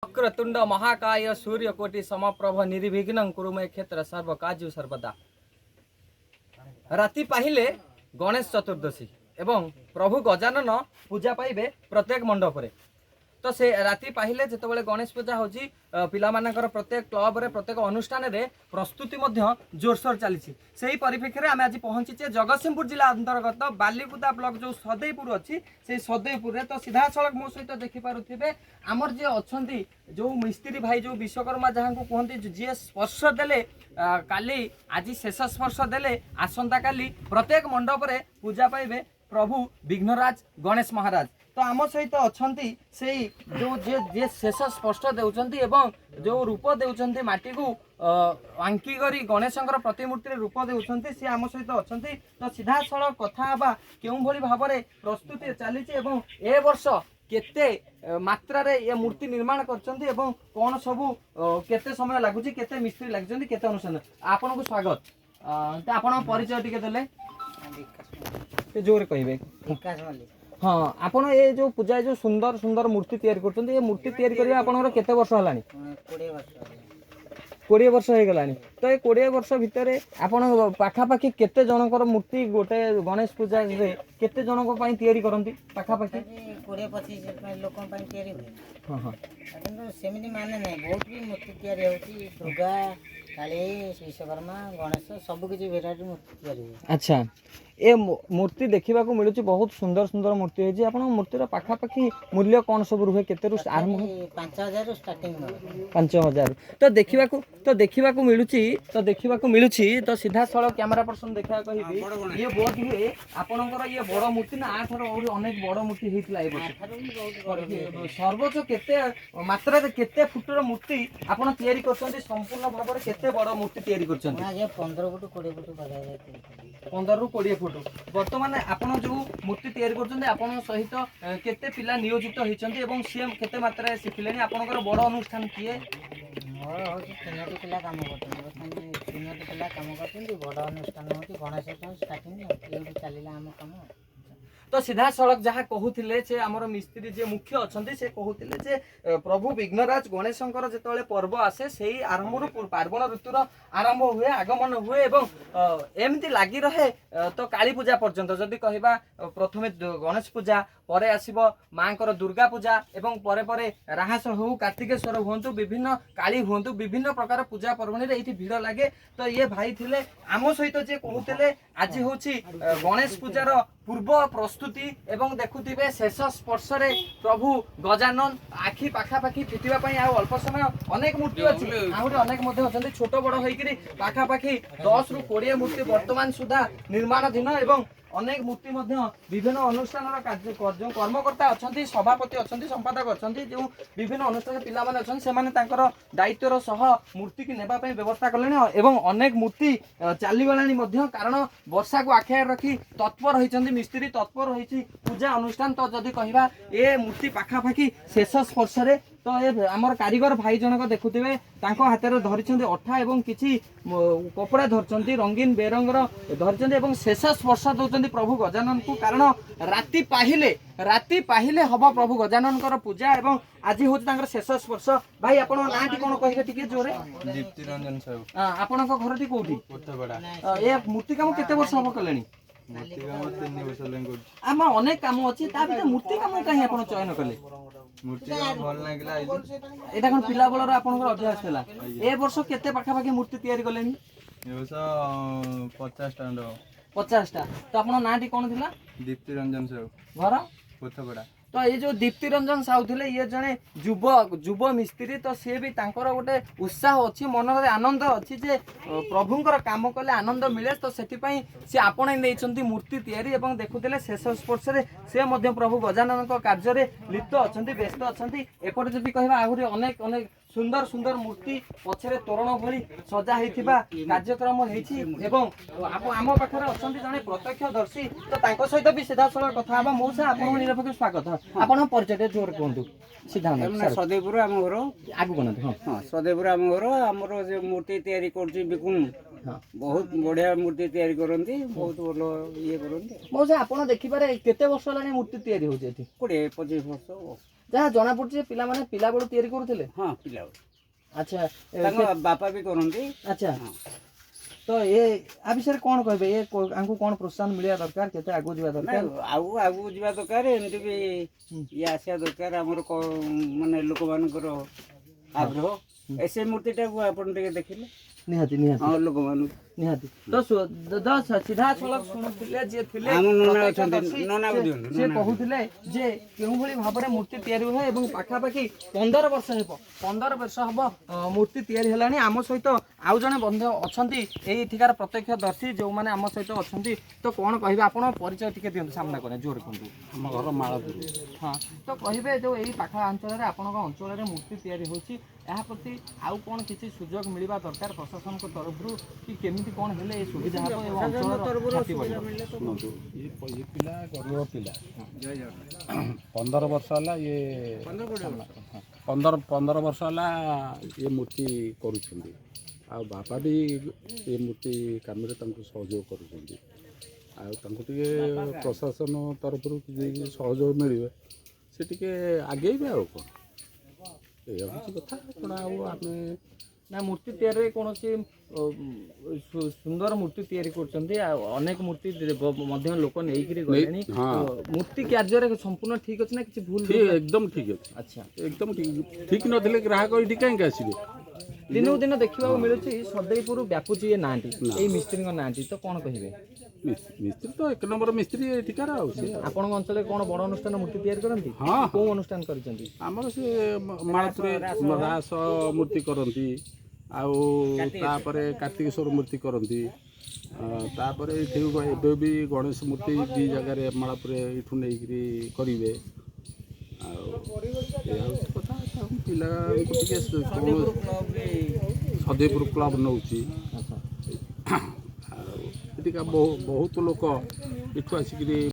ବକ୍ରତୁଣ୍ଡ ମହାକାୟ ସୂର୍ଯ୍ୟକୋଟି ସମପ୍ରଭ, ନିର୍ବିଘ୍ନଂ କୁରୁ ମେ କ୍ଷେତ୍ର ସର୍ବ କାର୍ଯ୍ୟ ସର୍ବଦା। ରାତି ପାହିଲେ ଗଣେଶ ଚତୁର୍ଦ୍ଦଶୀ ଏବଂ ପ୍ରଭୁ ଗଜାନନ ପୂଜା ପାଇବେ ପ୍ରତ୍ୟେକ ମଣ୍ଡପରେ। ତ ସେ ରାତି ପାହିଲେ ଯେତେବେଳେ ଗଣେଶ ପୂଜା ହେଉଛି, ପିଲାମାନଙ୍କର ପ୍ରତ୍ୟେକ କ୍ଲବରେ, ପ୍ରତ୍ୟେକ ଅନୁଷ୍ଠାନରେ ପ୍ରସ୍ତୁତି ମଧ୍ୟ ଜୋରସୋର ଚାଲିଛି। ସେହି ପରିପ୍ରେକ୍ଷୀରେ ଆମେ ଆଜି ପହଞ୍ଚିଛେ ଜଗତସିଂହପୁର ଜିଲ୍ଲା ଅନ୍ତର୍ଗତ ବାଲିକୁଦା ବ୍ଲକ ଯେଉଁ ସଦେଇପୁର ଅଛି, ସେଇ ସଦେଇପୁରରେ। ତ ସିଧାସଳଖ ମୋ ସହିତ ଦେଖିପାରୁଥିବେ, ଆମର ଯିଏ ଅଛନ୍ତି, ଯେଉଁ ମିସ୍ତ୍ରୀ ଭାଇ, ଯେଉଁ ବିଶ୍ୱକର୍ମା ଯାହାଙ୍କୁ କୁହନ୍ତି, ଯିଏ ସ୍ପର୍ଶ ଦେଲେ କାଲି, ଆଜି ଶେଷ ସ୍ପର୍ଶ ଦେଲେ, ଆସନ୍ତାକାଲି ପ୍ରତ୍ୟେକ ମଣ୍ଡପରେ ପୂଜା ପାଇବେ ପ୍ରଭୁ ବିଘ୍ନରାଜ ଗଣେଶ ମହାରାଜ। ତ ଆମ ସହିତ ଅଛନ୍ତି ସେଇ ଯେଉଁ ଯିଏ ଶେଷ ସ୍ପର୍ଶ ଦେଉଛନ୍ତି ଏବଂ ଯେଉଁ ରୂପ ଦେଉଛନ୍ତି, ମାଟିକୁ ଆଙ୍କି କରି ଗଣେଶଙ୍କର ପ୍ରତିମୂର୍ତ୍ତିରେ ରୂପ ଦେଉଛନ୍ତି, ସେ ଆମ ସହିତ ଅଛନ୍ତି। ତ ସିଧାସଳଖ କଥା ହେବା, କେଉଁଭଳି ଭାବରେ ପ୍ରସ୍ତୁତି ଚାଲିଛି ଏବଂ ଏ ବର୍ଷ କେତେ ମାତ୍ରାରେ ଏ ମୂର୍ତ୍ତି ନିର୍ମାଣ କରିଛନ୍ତି ଏବଂ କ'ଣ ସବୁ କେତେ ସମୟ ଲାଗୁଛି, କେତେ ମିସ୍ତ୍ରୀ ଲାଗିଛନ୍ତି, କେତେ ଅନୁଷ୍ଠାନ। ଆପଣଙ୍କୁ ସ୍ୱାଗତ। ତ ଆପଣଙ୍କ ପରିଚୟ ଟିକେ ଦେଲେ। ବିକାଶ ମଲ୍ଲିକ। ଟିକେ ଜୋରରେ କହିବେ। ବିକାଶ ମଲ୍ଲିକ। ହଁ, ଆପଣ ଏ ଯୋଉ ପୂଜା, ଏ ଯୋଉ ସୁନ୍ଦର ସୁନ୍ଦର ମୂର୍ତ୍ତି ତିଆରି କରୁଛନ୍ତି, ଏ ମୂର୍ତ୍ତି ତିଆରି କରିବା ଆପଣଙ୍କର କେତେ ବର୍ଷ ହେଲାଣି? 20 ବର୍ଷ ହେଲା। 20 ବର୍ଷ ହେଇଗଲାଣି। ତ ଏ 20 ବର୍ଷ ଭିତରେ ଆପଣ ପାଖାପାଖି କେତେ ଜଣଙ୍କର ମୂର୍ତ୍ତି, ଗୋଟେ ଗଣେଶ ପୂଜାରେ କେତେ ଜଣଙ୍କ ପାଇଁ ତିଆରି କରନ୍ତି ପାଖାପାଖି? ତଥାପି 20-25 ଲୋକଙ୍କ ପାଇଁ ତିଆରି ହୁଏ। ହଁ ହଁ ଆଉ କିନ୍ତୁ ସେମିତି ମାନେ ନାହିଁ, ବହୁତ ବି ମୂର୍ତ୍ତି ତିଆରି ହେଉଛି। ଦୁର୍ଗା, କାଳୀ, ବିଶ୍ୱକର୍ମା, ଗଣେଶ, ସବୁ କିଛି ଭେରାଇଟି ମୂର୍ତ୍ତି ତିଆରି ହୁଏ। ଆଚ୍ଛା, ଏ ମୂର୍ତ୍ତି ଦେଖିବାକୁ ମିଳୁଛି, ବହୁତ ସୁନ୍ଦର ସୁନ୍ଦର ମୂର୍ତ୍ତି ହେଇଛି। ଆପଣଙ୍କ ମୂର୍ତ୍ତିର ପାଖାପାଖି ମୂଲ୍ୟ କ'ଣ ସବୁ ରୁହେ? କେତେରୁ ଆରମ୍ଭ? ତଥାପି 5000ରୁ ଷ୍ଟାର୍ଟିଂ ମୋର। 5000। ତ ଦେଖିବାକୁ ମିଳୁଛି। ତ ସିଧାସଳଖ କ୍ୟାମେରା ପର୍ସନ ଦେଖିବାକୁ କହିବି, ଇଏ ବୋଧ ହୁଏ ଆପଣଙ୍କର ଇଏ ବଡ଼ ମୂର୍ତ୍ତି ନା ୟାଠାରୁ ଆହୁରି ଅନେକ ବଡ଼ ମୂର୍ତ୍ତି ହେଇଥିଲା ଏ ବର୍ଷ? ୟାଠାରୁ ବି ବହୁତ ବଡ଼ ହୁଏ। ସର୍ବୋଚ୍ଚ କେତେ ମାତ୍ରାରେ, କେତେ ଫୁଟର ମୂର୍ତ୍ତି ଆପଣ ତିଆରି କରୁଛନ୍ତି? ସମ୍ପୂର୍ଣ୍ଣ ଭାବରେ କେତେ ବଡ଼ ମୂର୍ତ୍ତି ତିଆରି କରୁଛନ୍ତି? ମୁଁ ଆଜ୍ଞା 15 ଫୁଟ 20 ଫୁଟ ପାଖାପାଖି ତିଆରି କଲି। 15ରୁ 20 ଫୁଟ। ବର୍ତ୍ତମାନ ଆପଣ ଯୋଉ ମୂର୍ତ୍ତି ତିଆରି କରୁଛନ୍ତି, ଆପଣଙ୍କ ସହିତ କେତେ ପିଲା ନିୟୋଜିତ ହେଇଛନ୍ତି ଏବଂ ସିଏ କେତେ ମାତ୍ରାରେ ଶିଖିଲେଣି? ଆପଣଙ୍କର ବଡ଼ ଅନୁଷ୍ଠାନ କିଏ? ମୋର ହେଉଛି ତିନୋଟି ପିଲା କାମ କରୁଛନ୍ତି। ବର୍ତ୍ତମାନ ତିନୋଟି ପିଲା କାମ କରୁଛନ୍ତି। ବଡ଼ ଅନୁଷ୍ଠାନ ହେଉଛି ଗଣେଶ ଷ୍ଟାର୍ଟିଂ, ଏଇଠୁ ଚାଲିଲା ଆମ କାମ। ତ ସିଧାସଳଖ ଯାହା କହୁଥିଲେ ସେ ଆମର ମିସ୍ତ୍ରୀ ଯିଏ ମୁଖ୍ୟ ଅଛନ୍ତି, ସେ କହୁଥିଲେ ଯେ ପ୍ରଭୁ ବିଘ୍ନରାଜ ଗଣେଶଙ୍କର ଯେତେବେଳେ ପର୍ବ ଆସେ, ସେଇ ଆରମ୍ଭରୁ ପାର୍ବଣ ଋତୁର ଆରମ୍ଭ ହୁଏ, ଆଗମନ ହୁଏ ଏବଂ ଏମିତି ଲାଗି ରହେ ତ କାଳୀ ପୂଜା ପର୍ଯ୍ୟନ୍ତ। ଯଦି କହିବା, ପ୍ରଥମେ ଗଣେଶ ପୂଜା ପରେ ଆସିବ ମାଙ୍କର ଦୁର୍ଗା ପୂଜା ଏବଂ ପରେ ପରେ ରାହାସ ହଉ, କାର୍ତ୍ତିକେଶ୍ୱର ହୁଅନ୍ତୁ, ବିଭିନ୍ନ କାଳୀ ହୁଅନ୍ତୁ, ବିଭିନ୍ନ ପ୍ରକାର ପୂଜା ପର୍ବଣୀରେ ଏଇଠି ଭିଡ଼ ଲାଗେ। ତ ଇଏ ଭାଇ ଥିଲେ ଆମ ସହିତ ଯିଏ କହୁଥିଲେ, ଆଜି ହେଉଛି ଗଣେଶ ପୂଜାର ପୂର୍ବ ପ୍ରସ୍ତୁତି ଏବଂ ଦେଖୁଥିବେ ଶେଷ ସ୍ପର୍ଶରେ ପ୍ରଭୁ ଗଜାନନ। ଆଖି ପାଖାପାଖି ଫିଟିବା ପାଇଁ ଆଉ ଅଳ୍ପ ସମୟ। ଅନେକ ମୂର୍ତ୍ତି ଅଛି, ଆହୁରି ଅନେକ ମଧ୍ୟ ଅଛନ୍ତି। ଛୋଟ ବଡ଼ ହେଇକିରି ପାଖାପାଖି 10ରୁ 20 ମୂର୍ତ୍ତି ବର୍ତ୍ତମାନ ସୁଦ୍ଧା ନିର୍ମାଣାଧୀନ ଏବଂ ଅନେକ ମୂର୍ତ୍ତି ମଧ୍ୟ ବିଭିନ୍ନ ଅନୁଷ୍ଠାନର କାର୍ଯ୍ୟ ଯେଉଁ କର୍ମକର୍ତ୍ତା ଅଛନ୍ତି, ସଭାପତି ଅଛନ୍ତି, ସମ୍ପାଦକ ଅଛନ୍ତି, ଯେଉଁ ବିଭିନ୍ନ ଅନୁଷ୍ଠାନ ପିଲାମାନେ ଅଛନ୍ତି, ସେମାନେ ତାଙ୍କର ଦାୟିତ୍ୱର ସହ ମୂର୍ତ୍ତିକି ନେବା ପାଇଁ ବ୍ୟବସ୍ଥା କଲେଣି ଏବଂ ଅନେକ ମୂର୍ତ୍ତି ଚାଲିଗଲାଣି ମଧ୍ୟ। କାରଣ ବର୍ଷାକୁ ଆଖି ଆଗରେ ରଖି ତତ୍ପର ହେଇଛନ୍ତି ମିସ୍ତ୍ରୀ, ତତ୍ପର ହେଇଛି ପୂଜା ଅନୁଷ୍ଠାନ। ତ ଯଦି କହିବା, ଏ ମୂର୍ତ୍ତି ପାଖାପାଖି ଶେଷ ସ୍ପର୍ଶରେ। ତ ଏ ଆମର କାରିଗର ଭାଇ ଜଣକ ଦେଖୁଥିବେ, ତାଙ୍କ ହାତରେ ଧରିଛନ୍ତି ଅଠା ଏବଂ କିଛି କପଡ଼ା ଧରିଛନ୍ତି, ରଙ୍ଗୀନ ବେରଙ୍ଗର ଧରିଛନ୍ତି ଏବଂ ଶେଷ ସ୍ପର୍ଶ ଦେଉଛନ୍ତି ପ୍ରଭୁ ଗଜାନନଙ୍କୁ। କାରଣ ରାତି ପାହିଲେ ହବ ପ୍ରଭୁ ଗଜାନନଙ୍କର ପୂଜା ଏବଂ ଆଜି ହଉଛି ତାଙ୍କର ଶେଷ ସ୍ପର୍ଶ। ଭାଇ, ଆପଣଙ୍କ ନାଁଟି କଣ କହିବେ ଟିକେ ଜୋରେ? ଦୀପ୍ତି ରଞ୍ଜନ ସାହୁ। ଆପଣଙ୍କ ଘରଟି କୋଉଠି? କୋଠପଡ଼ା। ଏ ମୂର୍ତ୍ତି କାମ କେତେ ବର୍ଷ ହବ କଲେଣି? ମୂର୍ତ୍ତି କାମ 3 ବର୍ଷ ହେଲାଣି କରୁଛି। ଆମ ଅନେକ କାମ ଅଛି, ତା ଭିତରେ ମୂର୍ତ୍ତି କାମ କାହିଁ ଆପଣ ଚୟନ କଲେ? ମୂର୍ତ୍ତି କାମ ଭଲ ଲାଗିଲା, ଆଇଲି। ଏଇଟା କଣ ପିଲା ବେଳର ଆପଣଙ୍କର ଅଭ୍ୟାସ ଥିଲା? ଏ ବର୍ଷ କେତେ ପାଖାପାଖି ମୂର୍ତ୍ତି ତିଆରି କଲେଣି? ଏ ବର୍ଷ 50ଟା ଖଣ୍ଡେ ହବ। 50ଟା। ତ ଆପଣଙ୍କ ନାଁଟି କଣ ଥିଲା? ଦୀପ୍ତି ରଞ୍ଜନ ସାହୁ। ଘର? କୋଠପଡ଼ା। ତ ଏଇ ଯୋଉ ଦୀପ୍ତି ରଞ୍ଜନ ସାହୁ ଥିଲେ, ଇଏ ଜଣେ ଯୁବ ଯୁବ ମିସ୍ତ୍ରୀ। ତ ସିଏ ବି ତାଙ୍କର ଗୋଟେ ଉତ୍ସାହ ଅଛି, ମନରେ ଆନନ୍ଦ ଅଛି ଯେ ପ୍ରଭୁଙ୍କର କାମ କଲେ ଆନନ୍ଦ ମିଳେ। ତ ସେଥିପାଇଁ ସେ ଆପଣେଇ ନେଇଛନ୍ତି ମୂର୍ତ୍ତି ତିଆରି ଏବଂ ଦେଖୁଥିଲେ ଶେଷ ସ୍ପର୍ଶରେ ସେ ମଧ୍ୟ ପ୍ରଭୁ ଗଜାନନଙ୍କ କାର୍ଯ୍ୟରେ ଲିପ୍ତ ଅଛନ୍ତି, ବ୍ୟସ୍ତ ଅଛନ୍ତି। ଏପଟେ ଯଦି କହିବା, ଆହୁରି ଅନେକ ଅନେକ ସୁନ୍ଦର ସୁନ୍ଦର ମୂର୍ତ୍ତି ପଛରେ ତୋରଣ ଭଳି ସଜା ହେଇଥିବା କାର୍ଯ୍ୟକ୍ରମ ହେଇଛି ଏବଂ ଆମ ପାଖରେ ଅଛନ୍ତି ଜଣେ ପ୍ରତ୍ୟକ୍ଷଦର୍ଶୀ। ତ ତାଙ୍କ ସହିତ ବି ସିଧାସଳଖ କଥା ହେବା। ମଉସା, ଆପଣଙ୍କ ନିରପେକ୍ଷ ସ୍ୱାଗତ। ଆପଣଙ୍କ ପରିଚୟ ଟିକେ ଜୋରରେ କୁହନ୍ତୁ ସିଧା। ମାନେ ସଦେଇପୁର ଆମ ଘର। ଆଗକୁ ବନାନ୍ତୁ, ହଁ। ହଁ, ସଦେଇପୁର ଆମ ଘର। ଆମର ସେ ମୂର୍ତ୍ତି ତିଆରି କରୁଛି ବିକୁନ। ବହୁତ ବଢିଆ ମୂର୍ତ୍ତି ତିଆରି କରନ୍ତି, ବହୁତ ଭଲ ଇଏ କରନ୍ତି। ମଉସା, ଆପଣ ଦେଖିବାରେ କେତେ ବର୍ଷ ହେଲାଣି ମୂର୍ତ୍ତି ତିଆରି ହଉଛି ଏଠି? 20-25 ବର୍ଷ ହବ। ଯାହା ଜଣା ପଡୁଛି ଯେ ପିଲାମାନେ ପିଲାବେଳୁ ତିଆରି କରୁଥିଲେ। ହଁ, ପିଲାବେଳୁ। ଆଚ୍ଛା। ତାଙ୍କ ବାପା ବି କରନ୍ତି। ଆଚ୍ଛା। ହଁ। ତ ଏ ଆ ବିଷୟରେ କ'ଣ କହିବେ? ଏ ଆଙ୍କୁ କ'ଣ ପ୍ରୋତ୍ସାହନ ମିଳିବା ଦରକାର, କେତେ ଆଗକୁ ଯିବା ନାଇଁ, ଦରକାର? ଆଉ ଆଗକୁ ଯିବା ଦରକାର। ଏମିତି ବି ଇଏ ଆସିବା ଦରକାର ଆମର, ମାନେ ଲୋକମାନଙ୍କର ଆଗ୍ରହ। ଏ ସେ ମୂର୍ତ୍ତିଟାକୁ ଆପଣ ଟିକେ ଦେଖିଲେ। ନିହାତି, ନିହାତି। ହଁ, ଲୋକମାନଙ୍କୁ। ନିହାତି। ତ ସିଧାସଳଖ ଶୁଣୁଥିଲେ ଯିଏ ଥିଲେ ଆମ ନନା ଅଛନ୍ତି, ପ୍ରତ୍ୟକ୍ଷଦର୍ଶୀ, ନନାକୁ ଦିଅନ୍ତୁ, ସେ ନନାକୁ। କହୁଥିଲେ ଯେ କେଉଁଭଳି ଭାବରେ ମୂର୍ତ୍ତି ତିଆରି ହୁଏ ଏବଂ ପାଖାପାଖି 15 ବର୍ଷ ହେବ, 15 ବର୍ଷ ହବ ମୂର୍ତ୍ତି ତିଆରି ହେଲାଣି। ଆମ ସହିତ ଆଉ ଜଣେ ବନ୍ଧୁ ଅଛନ୍ତି, ଏଇଠିକାର ପ୍ରତ୍ୟକ୍ଷଦର୍ଶୀ ଯେଉଁମାନେ ଆମ ସହିତ ଅଛନ୍ତି। ତ କ'ଣ କହିବେ, ଆପଣ ପରିଚୟ ଟିକେ ଦିଅନ୍ତୁ, ସାମ୍ନା କରେ ଜୋର କୁହନ୍ତୁ। ଆମ ଘର ମାଳପୁର। ହଁ, ତ କହିବେ ଯେଉଁ ଏଇ ପାଖ ଅଞ୍ଚଳରେ, ଆପଣଙ୍କ ଅଞ୍ଚଳରେ ମୂର୍ତ୍ତି ତିଆରି ହେଉଛି, ଏହା ପ୍ରତି ଆଉ କ'ଣ କିଛି ସୁଯୋଗ ମିଳିବା ଦରକାର ପ୍ରଶାସନଙ୍କ ତରଫରୁ କି କେମିତି କ'ଣ ହେଲେ ଏ ସୁବିଧା ହେବ ଏବଂ ଅଞ୍ଚଳର ଖ୍ୟାତି ବଢ଼ିବ? ଶୁଣନ୍ତୁ, ଇଏ ପିଲା ଗରିବ ପିଲା। 15 ବର୍ଷ ହେଲା ଇଏ, 15 ବର୍ଷ ହେଲା ଇଏ ମୂର୍ତ୍ତି କରୁଛନ୍ତି। ଆଉ ବାପା ବି ଏ ମୂର୍ତ୍ତି କାମରେ ତାଙ୍କୁ ସହଯୋଗ କରୁଛନ୍ତି। ଆଉ ତାଙ୍କୁ ଟିକେ ପ୍ରଶାସନ ତରଫରୁ କିଛି ସହଯୋଗ ମିଳିବେ, ସେ ଟିକେ ଆଗେଇବେ। ଆଉ କ'ଣ, ଏଇଆ ହେଉଛି କଥା। କ'ଣ ଆଉ ଆମେ ନା, ମୂର୍ତ୍ତି ତିଆରିରେ କୌଣସି ସୁନ୍ଦର ମୂର୍ତ୍ତି ତିଆରି କରୁଛନ୍ତି ଆଉ ଅନେକ ମୂର୍ତ୍ତି ମଧ୍ୟ ଲୋକ ନେଇକିରି ଗଲେଣି। ହଁ। ତ ମୂର୍ତ୍ତି କାର୍ଯ୍ୟରେ ସମ୍ପୂର୍ଣ୍ଣ ଠିକ ଅଛି ନା କିଛି ଭୁଲ? ଠିକ, ଏକଦମ ଠିକ ଅଛି। ଆଚ୍ଛା। ଏକଦମ ଠିକ। ଠିକ ନଥିଲେ ଗ୍ରାହକ ଏଇଠି କାହିଁକି ଆସିବେ? ଦିନକୁ ଦିନ ଦେଖିବାକୁ ମିଳୁଛି ସଦେଇପୁର ବ୍ୟାପୁଛି ଏ ନାଁଟି, ଏଇ ମିସ୍ତ୍ରୀଙ୍କ ନାଁଟି। ତ କ'ଣ କହିବେ? ମିସ୍ତ୍ରୀ ତ ଏକ ନମ୍ବର ମିସ୍ତ୍ରୀ ଏଠିକାର। ଆଉ ସେ ଆପଣଙ୍କ ଅଞ୍ଚଳରେ କ'ଣ ବଡ଼ ଅନୁଷ୍ଠାନ ମୂର୍ତ୍ତି ତିଆରି କରନ୍ତି? ହଁ। କୋଉ ଅନୁଷ୍ଠାନ କରିଛନ୍ତି? ଆମର ସେ ମାଳପୁରେ ରାସ ମୂର୍ତ୍ତି କରନ୍ତି, ଆଉ ତାପରେ କାର୍ତ୍ତିକେଶ୍ୱର ମୂର୍ତ୍ତି କରନ୍ତି। ତାପରେ ଏଠି ଏବେ ବି ଗଣେଶ ମୂର୍ତ୍ତି ଦୁଇ ଜାଗାରେ ମାଳପୁରେ ଏଇଠୁ ନେଇକିରି କରିବେ। ଆଉ ଏହା ହେଉଛି କଥା। ଆଉ ପିଲାଙ୍କୁ ଟିକେ ସଦେଇପୁର କ୍ଲବ୍ ନେଉଛି। ଆଚ୍ଛା। ଆଉ ଏଠିକା ବହୁତ ଲୋକ ଏଠୁ ଆସିକିରି